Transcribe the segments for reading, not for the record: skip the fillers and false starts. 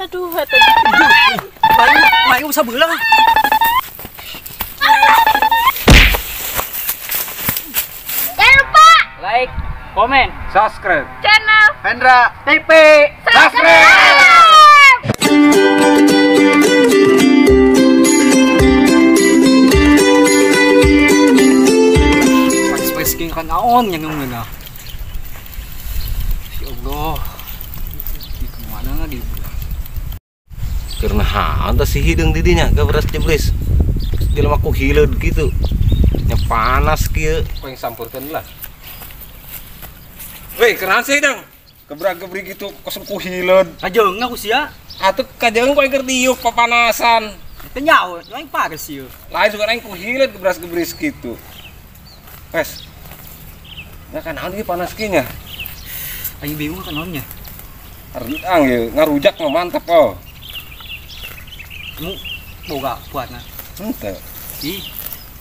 Aduh, eta. Lain usah beula. Jangan lupa like, komen, subscribe channel Hendra TV. Subscribe. Paris-paris kan naon yang ngeunah. Ya Allah. Di kemana di bulan? Karena haon teh si hideung di dinya gabras jeblis. Jelema ku hileud kitu. Nya panas kieu. Poing sampurkeun lah. Weh, kenaon sih hidung? Gebrak-gebrik gitu kosong ku hileud. Kajeungna ku sia. Atuh kajeung poing keur diuk papanasan. Teu nyaho, aing pares ieu. Lain suka aing ku hileud gebras-gebris kitu. Wes. Ya kan naon ieu panas kieu nya? Aing bingung kan naonnya. Arang ieu ngarujak mah mantap oh. Kamu boga buatna? Henteu. Ih,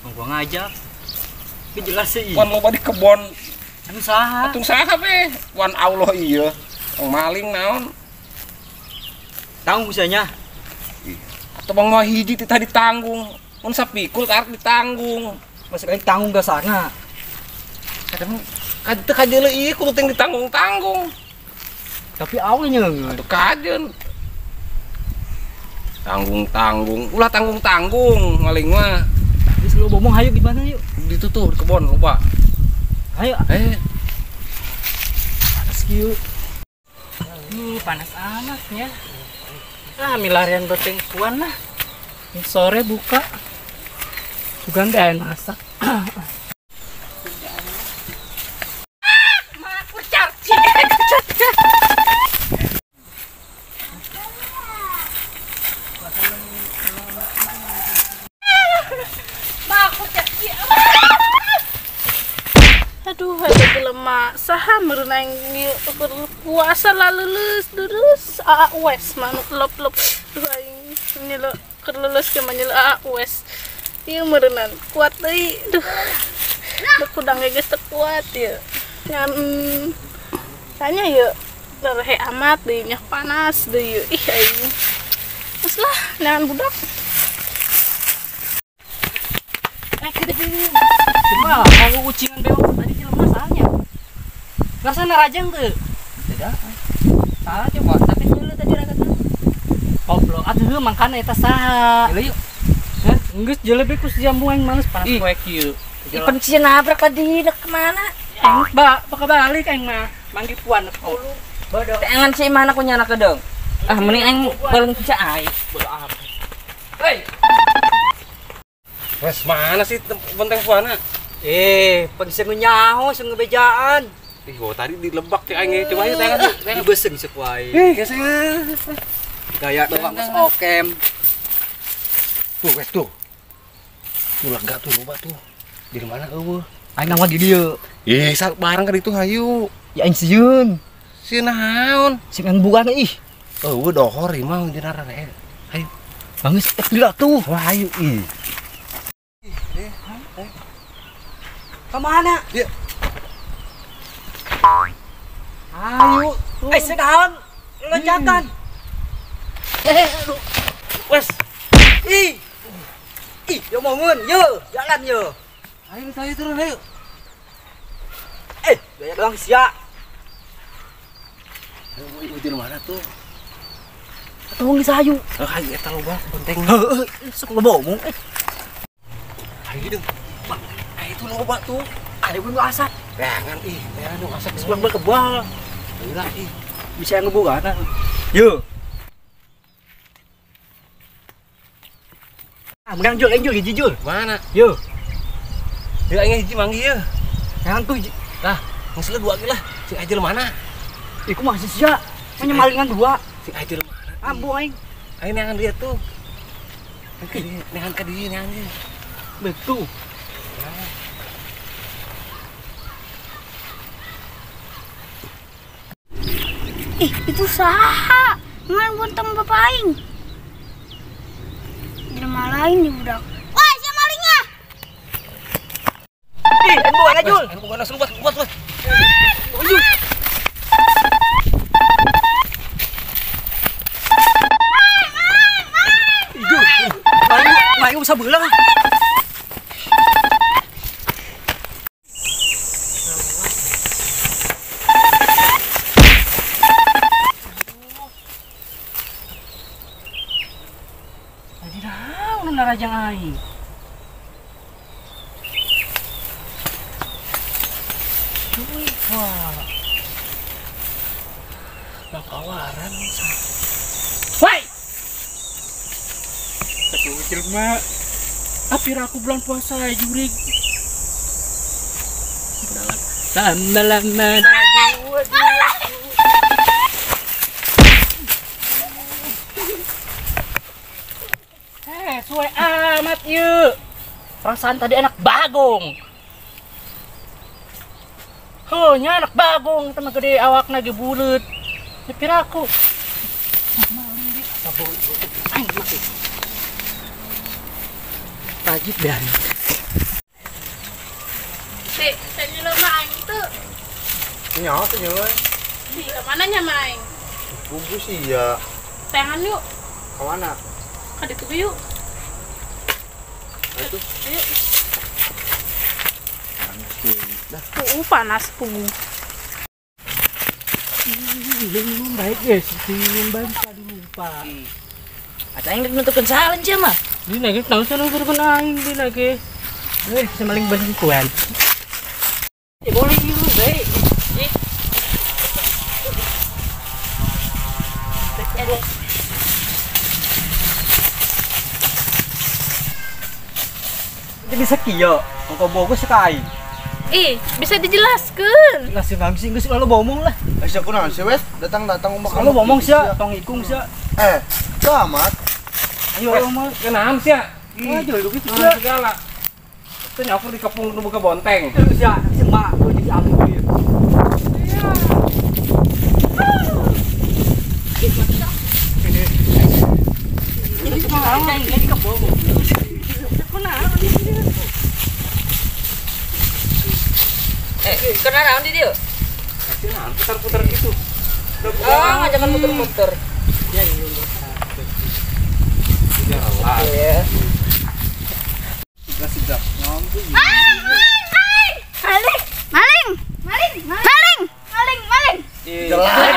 mau gua ngajak. Ini jelas sih. Wan loba di kebon. Anu saha? Atuh saha be? Wan Allah ieu. Tong maling naon? Tanggung usahanya. Ih, atuh bang mah hiji teh tadi tanggung. Mun sapikul karek ditanggung. Masih aing tanggung dasarna. Kadang teu kajeuleuh ieu kudu teh ditanggung-tanggung. Tapi awalnya nyeungeun. Atuh kajeun. Tanggung-tanggung, ulah tanggung-tanggung maling mah. Geus lu bomong hayu di mana yuk? Di tuh di kebon loba. Hayu. Panas kieu. Panas amatnya. Ah, milarian bertengkuan lah. Sore buka. Juga nggak enak masak. Aduh, ada jelema saha meureun aing ieu puasa lah leuleus terus aa wes manuk lop-lop. Duh aing nyeleu keur leuleus ke mah nyeleu aa wes. Ieu meureunan kuat deui. Duh. Duh kudang ge geus teu kuat ieu. Ngan tanya ieu lerehe amat deui nya panas deui. Ih aing. Geus lah neangan budak. Cuma mau ucingan bewok tadi jelema salahnya. Rasana rajang teu? Tidak. Salah coba, tapi dulu tadi raga teu. Goblok, atuh mangkana eta saha. Jeuleuh yuk. Hah? Geus jeuleuh be ku si jambu aing males panas poe kieu. Ipan sia nabrak tadi dek kemana? Aing ba bakal balik aing mah. Manggi puan ulu. Bodoh. Tangan si mana ku nyana kedeung. Ah mending aing bareng sia aing. Bodoh amat. Hei. Wes mana sih benteng puana? Pang sing nyaho sing ngebejaan. Ih, gua tadi dilebak cek aing coba ayo tangan. Dibeseng sek wae. Ih, geus. Gaya doang geus okem. Tuh, wes tuh. Tuh lega tuh loba tuh. Di mana eueuh? Aing nang di dieu. Ih, sal bareng ka ditu hayu. Ya aing sieun. Sieun naon? Sing aing bukan ih. Eueuh dohor ieu mah jeung rare. Hayu. Bangis gila tuh. Wah, hayu ih. Kemana? Dia. Ayo. Sedahan loncatan. Aduh. Wes. Ih. Ih, yo mongun, yo, jalan yo. Ayo saya turun ayo. Gaya doang sia. Ayo di mana tuh? Tong di sayu. Ayo eta loba penting. Heeh, sok loba omong. Ayo deung. Ayo itu loba tuh. Ayo gue asap. Jangan ih, jangan dong asap sebelah berkebal. Ayolah ih. Bisa ngebuka nah. Yo. Ah, menang jul, jul, hiji jul. Mana? Yo. Yo aing hiji manggi ye. Jangan tuh hiji. Lah, geus dua ge lah. Sing ajel mana? Iku masih sia. Malingan dua. Sing ajel mana? Ambu aing. Aing neangan dia tuh. Neangan ka dieu neangan dia. Betul. Ih, itu saha? Ngan bontong bapak aing. Jelema lain di budak. Wah, sia malingnya. Ih, bukan Jul. Bukan langsung buat, buat. Jul. sabeula. Tadi naon narajang aing. Wah. Bakawaran Woi. Kecil mah. Apir aku bulan puasa jurig. Lama-lama. Suwe amat yuk. Perasaan tadi anak bagong. Oh, nya anak bagong teman gede awak lagi bulet. Nyepir aku. Wajib dan. Si, saya lemah aing tuh. Nya tuh nya. Si, kemana nya main? Bungkus sih ya. Tangan yuk. Kemana? Ke ditu yuk. Itu. Yuk. Panas punggung. Baik guys, baik tadi lupa. Atau yang nutukeun salan sia mah. Di lagi tahu sana nutukeun aing di lagi. Bisa maling bengkuan. Ya boleh gitu, baik. Itu bisa kieu, engkau bogo sekali. Ih, bisa dijelaskan. Jelasin lagi sih, geus lalu bomong lah. Eh, siapa naon sih wes? Datang-datang ngomong. Lalu bomong sia, tong ikung sia. Eh, tamat. Ayo, mah kenaan sia. Wah, jauh gitu sia. Segala. Itu nyakur dikepung nu buka bonteng. Itu sia, si mak gua jadi amuk ieu. Ini kumaha ini kebong. Kunaon di sini? Kena naon di dieu? Nah, putar-putar gitu. Oh, ngajakan muter-muter. Ya iya. Iya. Nasi sedap. Maling, maling, maling, maling, maling, maling. Jelas.